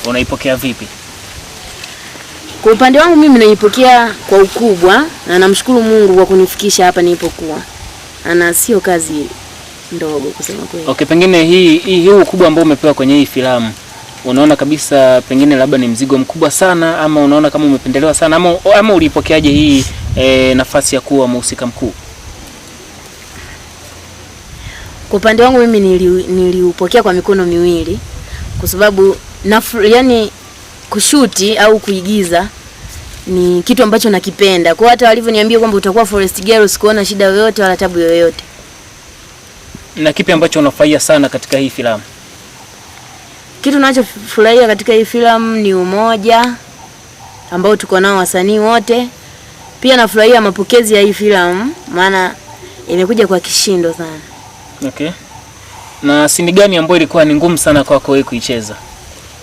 Unaipokea vipi? Kwa upande wangu mimi naipokea kwa ukubwa na namshukuru Mungu kwa kunifikisha hapa nilipokuwa. Ana sio kazi ndogo kusema kweli. Okay, pengine hii ukubwa ambao umepewa kwenye hii filamu unaona kabisa pengine labda ni mzigo mkubwa sana, ama unaona kama umependelewa sana, ama ulipokeaje hii nafasi ya kuwa mhusika mkuu? Kwa upande wangu mimi niliupokea kwa mikono miwili kwa sababu yani kushuti au kuigiza ni kitu ambacho nakipenda. Kwa hata walivyoniambia kwamba utakuwa Forest Girl sikuona shida yoyote wala tabu yoyote. Na kipi ambacho unafurahia sana katika hii filamu? Kitu ninachofurahia katika hii filamu ni umoja ambao tuko nao wasanii wote. Pia nafurahia mapokezi ya hii filamu maana imekuja kwa kishindo sana. Okay. Na sini gani ambayo ilikuwa ni ngumu sana kwako wewe kuicheza?